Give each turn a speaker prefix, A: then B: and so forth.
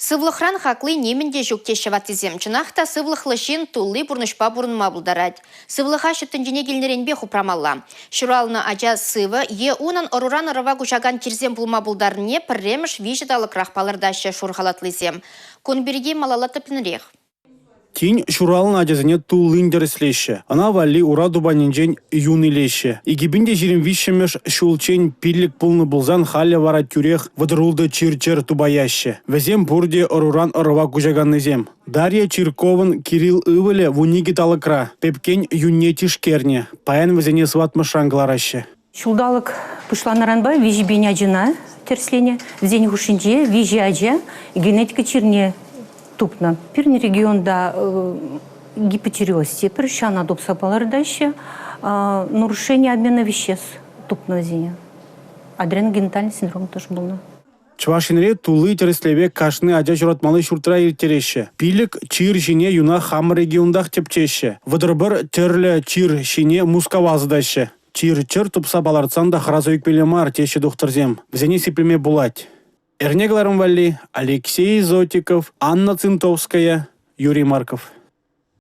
A: Сывлӑхран хакли нимӗн те ҫук теҫҫӗ ваттисем. Чӑнах та сывлӑхлӑ ҫын тулли пурнӑҫпа пурӑнма пултарать. Сывлӑха ҫут тӗнчене килнӗренпех упрамалла. Ҫуралнӑ ача сывӑ е унӑн ӑруран ӑрӑва куҫакан чирсем пулма пултарнине пӗрремӗш виҫӗ талӑкрах палӑртаҫҫӗ шур халатлисем. Кун пирки малалла тӗплӗнрех.
B: Тин ҫуралнӑ ачасене туллин тӗрӗслеҫҫӗ. Ӑна валли ура тупанӗнчен юн илеҫҫӗ. 2023-мӗш ҫулччен 5 пулнӑ пулсан халӗ вара тӳрех 36 чир-чӗр тупаяҫҫӗ. Вӗсем пурте ӑруран ӑрӑва куҫаканнисем. Дарья Чирковӑн Кирилл ывӑлӗ 12 талӑкра. Пепкен юнне тишкернӗ. Паян вӗсене сыватмӑшран кӑлараҫҫӗ.
C: Ҫулталӑк пуҫланнӑранпа 3 000 ачана тӗрӗсленӗ. Вӗсен хушшинче виҫӗ ача генетика чирне тупнӑ. Пирӗн регионта гипотереоз тепӗр ҫана тупса палӑртаҫҫӗ. Нарушение обмена веществ тупнӑ вӗсене. Адреногенитальный синдром тоже пулнӑ.
B: Чӑваш Енре тулли тӗрӗслеве кашни ача ҫуратмалли ҫуртра ирттереҫҫӗ. 5 чир ҫине юна хамӑр регионтах тӗпчеҫҫӗ. 31 тӗрлӗ чир ҫине Мускава ӑсатаҫҫӗ. Чир-чӗр тупса палӑртсан та хӑраса ӳкмелле мар теҫҫӗ тухтӑрсем. Вӗсене сиплеме пулать. Эрне кӑларӑм валли Алексей Зотиков, Анна Цинтовская, Юрий Марков.